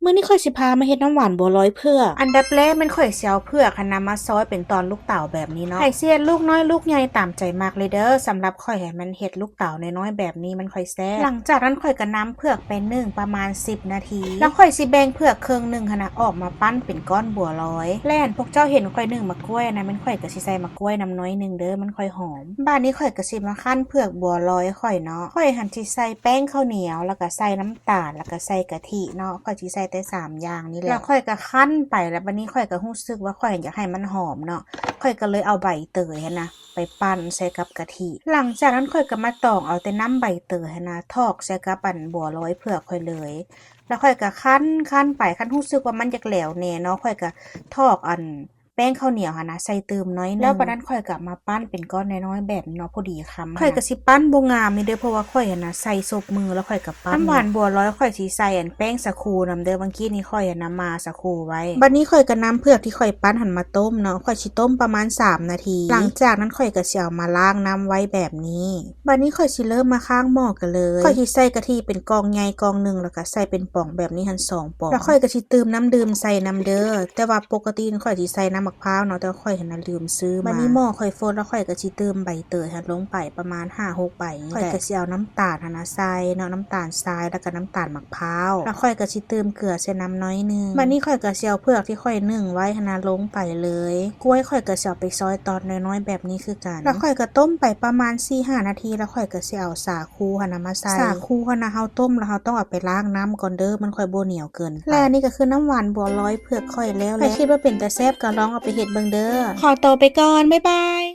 ມື້ນີ້ຂ້ອຍຊິພາມາເຮັດນ້ຳຫວານບົວລອຍເຜືອກ. ອັນດັບແລກແມ່ນຂ້ອຍຊິເອົາເຜືອກຫັ້ນນະມາຊອຍເປັນຕອນລູກເຕົ໋າແບບນີ້ເນາະ. ໃຜຊິເຮັດລູກນ້ອຍລູກໃຫຍ່ຕາມໃຈມັກເລີຍເດີ້. ສຳລັບຂ້ອຍຫັ້ນແມ່ນເຮັດລູກເຕົ໋ານ້ອຍໆແບບນີ້ມັນຄ່ອຍແຊບ. ຫຼັງຈາກນັ້ນຂ້ອຍກໍນຳເຜືອກໄປໜຶ້ງປະມານສິບນາທີ ແລ້ວຂ້ອຍຊິແບ່ງເຜືອກເຄິ່ງໜຶ່ງຫັ້ນນະອອກມາປັ້ນເປັນກ້ອນບົວລອຍ. ແລະ ອັນພວກເຈົ້າເຫັນຂ້ອຍໜຶ້ງໝາກກ້ວຍຫັ້ນນະ ແມ່ນຂ້ອຍກໍຊິໃສ່ໝາກກ້ວຍນຳໜ້ອຍໜຶ່ງເດີ້ ມັນຄ່ອຍຫອມ. ບາດນີ້ຂ້ອຍກໍຊິມາຄັ້ນເຜືອກບົວລອຍຂ້ອຍເນາະ. ຂ້ອຍຫັ້ນຊິໃສ່ແປ້ງເຂົ້າໜຽວ ແລ້ວກໍໃສ່ນ້ຳຕານ ແລ້ວກໍໃສ່ກະທິເນາະ. ຂ້ອຍຊິໃສ່ແຕ່ສາມຢ່າງນີ້ແຫຼະ ແລ້ວຂ້ອຍກໍຄັ້ນໄປ ແລ້ວບາດນີ້ຂ້ອຍກໍຮູ້ສຶກວ່າຂ້ອຍຢາກໃຫ້ມັນຫອມເນາະ ຂ້ອຍກໍເລີຍເອົາໃບເຕີຍຫັ້ນນະໄປປັ່ນໃສ່ກັບກະທິ. ຫຼັງຈາກນັ້ນຂ້ອຍກໍມາຕອງເອົາແຕ່ນ້ຳໃບເຕີຍຫັ້ນນະ ຖອກໃສ່ກັບອັນບົວລອຍເຜືອກຂ້ອຍເລີຍ ແລ້ວຂ້ອຍກໍຄັ້ນ ຄັ້ນໄປ ຄັນຮູ້ສຶກວ່າມັນຢາກແຫຼວແນ່ເນາະ ຂ້ອຍກໍຖອກອັນ ແປ້ງເຂົ້າໜຽວຫັ້ນນະ ໃສ່ຕື່ມໜ້ອຍໜຶ່ງ ແລ້ວບາດນັ້ນຂ້ອຍກໍເອົາມາປັ້ນເປັນກ້ອນນ້ອຍໆແບບນີ້ເນາະ ພໍດີຄຳ. ຂ້ອຍກໍຊິປັ້ນບໍ່ງາມນີ້ເດີ້ ເພາະວ່າຂ້ອຍຫັ້ນນະໃສ່ສົບມື ແລ້ວຂ້ອຍກໍປັ້ນ. ນ້ຳຫວານບົວລອຍຂ້ອຍຊິໃສ່ອັນແປ້ງສາຄູນຳເດີ້ ບາງກີ້ນີ້ຂ້ອຍຫັ້ນນະໝ່າສາຄູໄວ້. ບາດນີ້ຂ້ອຍກໍນຳເຜືອກທີ່ຂ້ອຍປັ້ນຫັ້ນມາຕົ້ມເນາະ ຂ້ອຍຊິຕົ້ມປະມານສາມນາທີ. ຫຼັງຈາກນັ້ນຂ້ອຍກໍຊິເອົາມາລ້າງນ້ຳໄວ້ແບບນີ້. ບາດນີ້ຂ້ອຍຊິເລີ່ມມາຄ້າງໝໍ້ກັນເລີຍ. ຂ້ອຍຊິໃສ່ກະທິເປັນກ່ອງໃຫຍ່ກ່ອງໜຶ່ງ ແລ້ວກໍໃສ່ເປັນປ໋ອງແບບນີ້ຫັ້ນສອງປ໋ອງ ແລ້ວຂ້ອຍກໍຊິຕື່ມນ້ຳດື່ມໃສ່ນຳເດີ້. ແຕ່ວ່າປົກກະຕິຂ້ອຍຊິໃສ່ນ້ຳໝາກພ້າວເນາະ ແຕ່ວ່າຂ້ອຍຫັ້ນນະລືມຊື້ມາ. ບາດນີ້ໝໍ້ຂ້ອຍຟົດ ແລ້ວຂ້ອຍກໍຊິຕື່ມໃບເຕີຍຫັ້ນລົງໄປປະມານຫ້າຫົກໃບນີ້ແຫຼະ. ຂ້ອຍກໍຊິເອົານ້ຳຕານຫັ້ນນະໃສ່ເນາະ ນ້ຳຕານຊາຍ ແລ້ວກໍນ້ຳຕານໝາກພ້າວ ແລ້ວຂ້ອຍກໍຊິຕື່ມເກືອໃສ່ນຳໜ້ອຍໜຶ່ງ. ບາດນີ້ຂ້ອຍກໍຊິເອົາເຜືອກທີ່ຂ້ອຍໜຶ້ງໄວ້ຫັ້ນນະລົງໄປເລີຍ. ກ້ວຍຂ້ອຍກໍຊິເອົາໄປຊອຍຕອນນ້ອຍໆແບບນີ້ຄືກັນ ແລ້ວຂ້ອຍກໍຕົ້ມໄປປະມານສີ່ຫ້ານາທີ ແລ້ວຂ້ອຍກໍຊິເອົາສາຄູຫັ້ນນະມາໃສ່. ສາຄູຫັ້ນນະເຮົາຕົ້ມແລ້ວເຮົາຕ້ອງເອົາໄປລ້າງນ້ຳກ່ອນເດີ້ ມັນຄ່ອຍບໍ່ໜຽວເກີນໄປ. ແລະ ອັນນີ້ກໍຄືນ້ຳຫວານບົວລອຍເຜືອກຂ້ອຍແລ້ວແຫຼະ. ໃຜຄິດວ່າເປັນຕາແຊບກໍລອງເອົາໄປເຮັດເບິ່ງເດີ້. ຂໍໂຕໄປກ່ອນ ບາຍບາຍ.